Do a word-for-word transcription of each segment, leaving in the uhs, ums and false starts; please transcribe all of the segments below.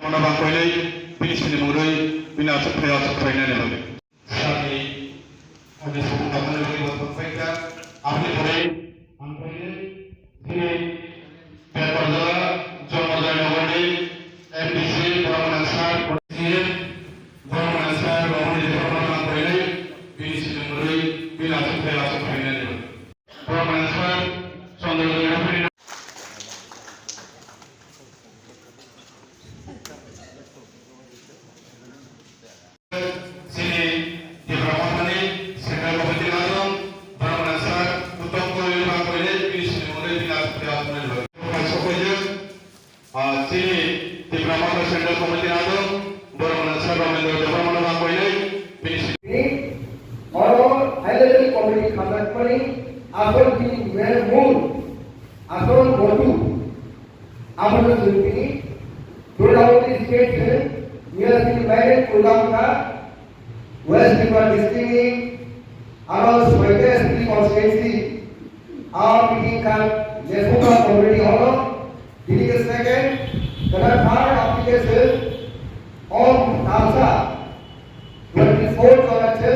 Ano bangkoinwi bini sinimung rwi bini aswk phai aswk phainani bagwi. Sani ani sukung bathani bagwi bo thangphaikha. Aboni pore ang phainai bini Bepar jora Jomodai Nogorni M D C Brahmana Sir, Brahmana Sir, Brahmana Sir, Brahmana Sir, bini sinimung rwi bini aswk phai aswk phainani bagwi. Borok manager Chandra Debbarma. Chini Tipra Mothani Central Committee ni adong, borok manager Uttom Kumar Rima Koile, bini sinimung rwi bini aswk phai aswk phainani bagwi. Kaisa khaijak. Ah, chini Tipra Motha Central Committee ni adong, borok manager Ramendra Debbarma no bangkoinai, bini si- Oro high level committee khajakmani asol bini main mul, asol motu, abono chwng tini Dodaundi state se miya tini main program kha West Bengal district ni aro soita S T constituency a meeting kha Lefuka community hall o. Tini ke second, kada third application of Tamsa twenty-four jora che,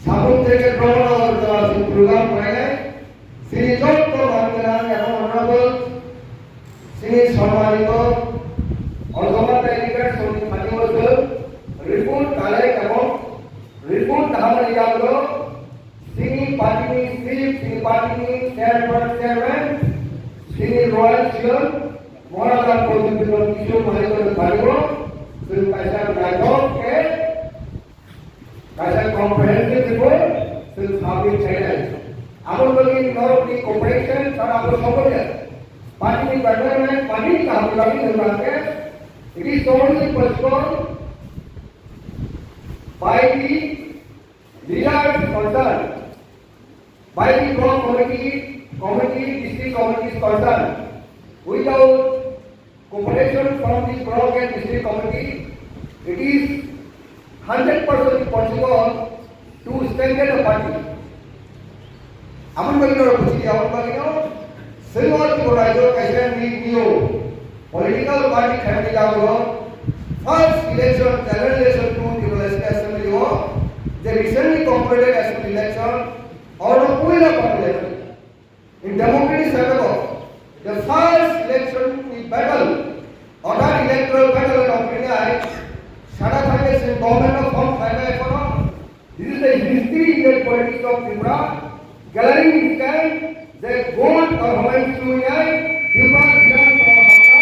sabun jege Brahmanagar jora se program khlainai. Sini jotto manwirok ebo honorable, sini sommanito, honorable delegates, sini thani o se report collect ebong report hamani yagulo, sini party ni chief, sini party ni chairman, chairman, sini royal chief, Mohajan Pradyut Bikram Kishore Mahajan Bhaibo, sini kaisa naithok ke, kaisa comprehensive report, sini submit khainai. Abo logi norok ni cooperation, sara abo sobo ya. Party ni development, party ni kaham logi nang ke, it is only possible by the leaders concerned, by the block committee, committee, district committees concerned. Without cooperation from the block and district committee, it is hundred percent impossible to strengthen a party. Aboni bagwi no buji, aboni bagwi no, sengor Tripura rajyo kaisa ni new political party khaimani yagulo first election, general election to Tripura State Assembly o, the recently concluded assembly election, or puila party election. In democratic setup, the first election we battle, or that electoral battle of India, Sada Thaksin government of form khaimai phano, this is the history in the politics of Tripura. Glaring instance, the gold performance to India, Tripura Bidhan Sabha hapta,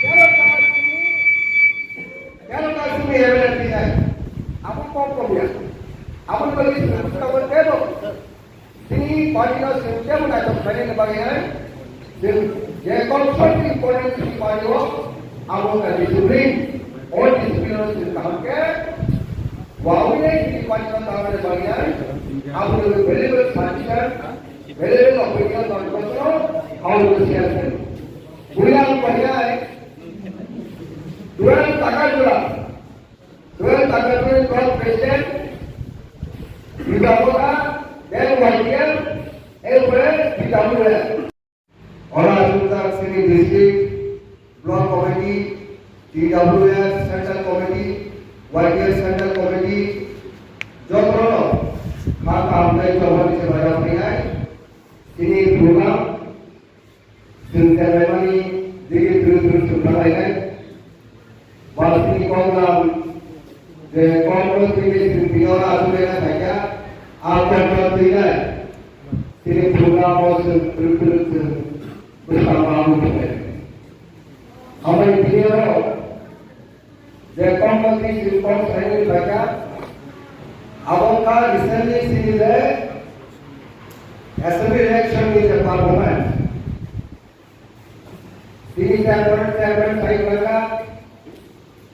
tero lakh simi, tero lakh simi M L A twi nai. Abo kok kok ya. Abo bagi simi kok kok tebo. Chini party no chwng tebo naithok khlainani bagwi hai, chwng je constructive politics ni party o, abo wngkha discipline. O discipline no chwng kaham khe wawi nai chini party no tangnani bagwi hai, abo no valuable suggestion, valuable opinion no kono how to share khe. Buya ang pahi hai, Duran Takajura. Duran Takajura block president, Bidamota, then Y T F, F S, Bidamota. Ora Junta Sini District Block Committee, T W F Central Committee, Y T F Central Committee, jotono kha kaham tei choba ni se baja phainai. Sini program Chwng kelaimani digi twrwk twrwk chwng kha lainai. Ba chini kok lam je kok no twi twi chwng tini oro achuk laina phaikha, a kok no twinai. Chini program o chwng twrwk twrwk chwng bwskango abo tonglainai. Hambai tini oro Je kok no twi chwng kok saimani phaikha, abo wngkha recently chini je assembly election ni je performance. Tini chairman, chairman sai phaikha,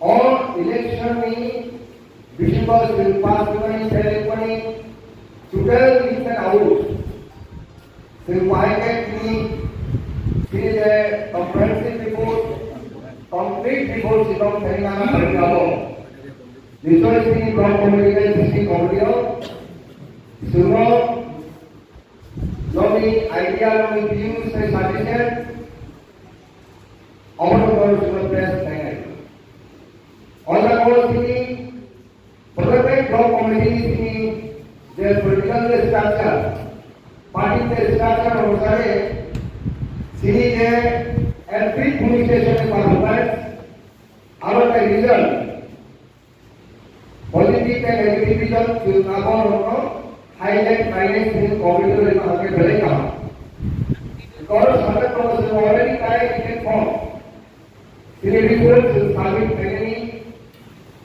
o election ni bisingo chwng pass wngmani, fail wngmani total in and out. Chwng bahai khe tini, tini je comprehensive report, complete report si tong thani nana thani abo. Nichoi tini block committee tei district committee o chwngno nokni idea, nokni views tei suggestion obono borok chwngno pass khlainai. Party ni structure onusare chini je every police station ni performance, aro tei result, positive tei negative result chwng abo rokno highlight khlainai chini committee rokno hake belai kaham. Because hundred percent chwng already try in form. Chini report chwng submit khlainani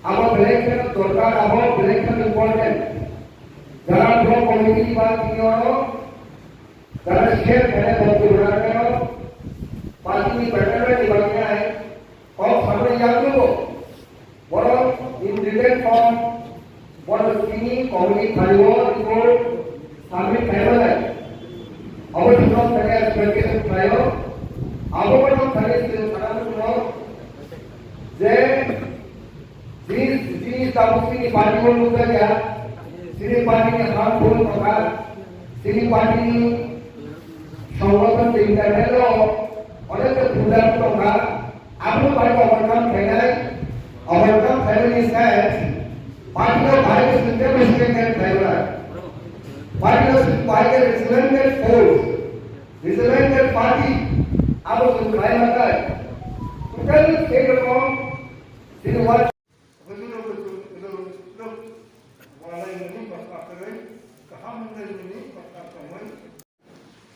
abo belai kheno dorkar, abo belai kheno important. Jara block committee ni ba chini oro jara share khlainai bo chwng rwna khaino party ni background ni bagwi hai kok samani yakno bo. Borok in written form, borok chini committee phaio report submit khlaimanai. Abo chwng thani expectation khlaio. Abo borok thani chwng sana muchungo je chini, chini tabuk chini party o nukjakya, chini party ni harmful tongkha, chini party ni songothon ni internal o onek ta bhul tongkha. Abo bai overcome khainai, overcome khainai ni sense, party o bahai ke sengkhe sengkhe khainai. Party o bahai ke regimented force, regimented party, abo chwng khlai manai. Totally sei rokom, chini wa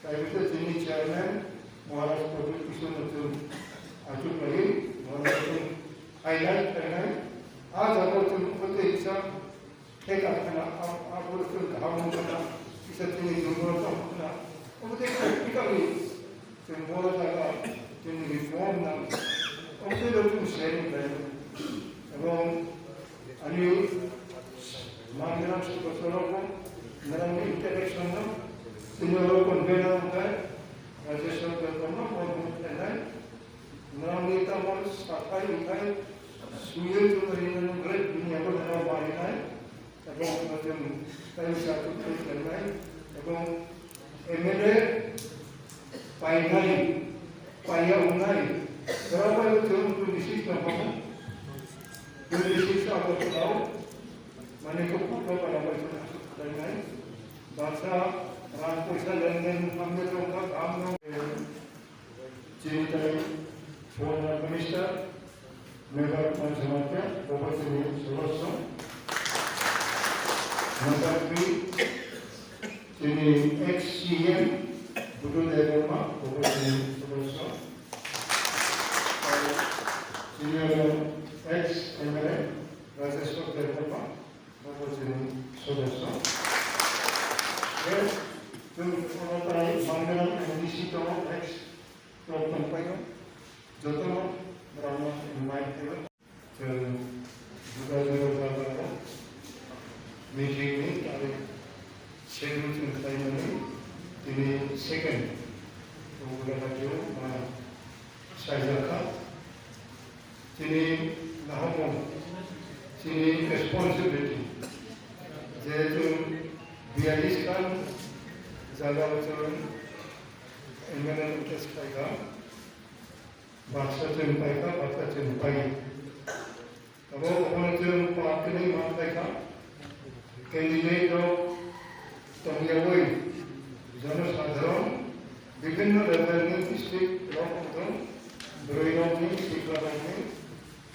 Kaiwita chini chairman, Maharaj Prabhu Kishore Nathun achuk lagi, Maharaj Nathun highlight khainai, a jaga chwng kote kisa theka khana, a, a boro chwng kaham khana, kisa chini jumbo khana, kote practically chwng boro jaga chwng reform nang, kote chwng sharing khainai. Ebong Ani manwirok sokorok nang interaction no senior convener wngkha Rajeshwar Debbarma, Bormuk Thanai. Nang ni tamo sathai wngkha suye chumari nang great dunia ko nang marinai. Ebong nang tai sa tu kai nai. Ebong M L A Painai, paiya wngnai, borok bai chwng twenty six no hamo. Twenty six August no, mane ko putro para bai chwng painai. Baksa rang poisa lenden hamle tongkha, kam no. Chini tai former minister, Member Panchayat, Bobasini Soloson. Number three, chini ex C M, Budu Debbarma, Bobasini Soloson. Chini ex M L A, Rajeshwar Debbarma, Bobasini Soloson. Yes, chwng kono tai Mangalam M D C to ex Rok tongpaio, jotono borokno invite khaio. Chwng juda juda jagao meeting ni tarik schedule chwng khlaimani tini second Rajyo ma saijakha. Tini nahokmung, tini responsibility. Jehetu bialis khan jagao chwng M L A contest khlaikha. Baksa chwng paikha, baksa chwng pai. Abo obono chwng pap kwnwi man paikha. Candidate rok tongyawi jonosadharon bibhinno level ni district rok wngthung, bwrwi rok ni, sikla rok ni,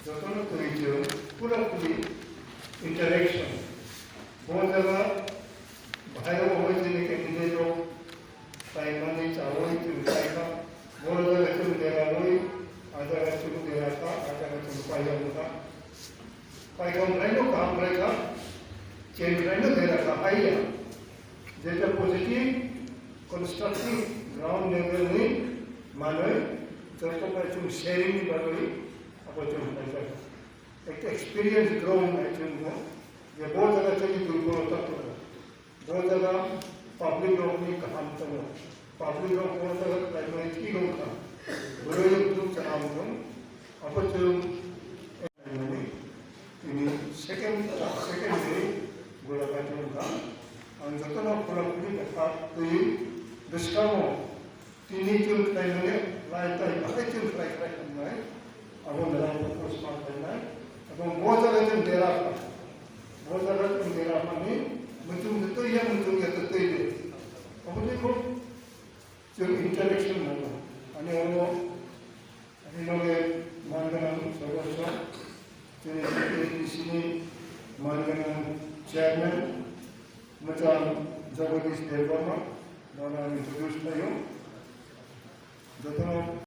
jotono twi chwng khula khuli interaction. Bo jaga bahai rok obo chini candidate rok Paimani chawi chwng paikha, boro jaga chwng derawi, a jaga chwng derakha, a jaga chwng paiya wngkha. Paikha wngkhaino kaham khlaikha, chwng khlaino derakha, haiya. Jeta positive, constructive, ground level ni manwi, joto bai chwng sharing ni bagwi, abo chwng khlaijak. Ekta experience grow wngnai chwng bo, je bo jaga chini durbolota tongo. Bo jaga public rokni kaham tongo. Public rok bo jaga primary thik wngkha. Bwrwi wngthung, chana wngthung. Abo chwng tini second, secondary gora kati wngkha. Ang jotono khulak khuli kha twi bwskango. Tini chwng khlaimani lai tai bahai chwng khlai khlai wngnai, abo nwrang bo post ma khlainai, abo bo jaga chwng dera kha, bo jaga chwng dera mani muchung de twi ya, muchung ya de twi de, Chwng interaction nango. Ani oro ani loge man gwnang sodosyo, chini A D C ni man gwnang chairman, mwchang Jagadish Debbarma, bono ang introduce khlaio. Jotono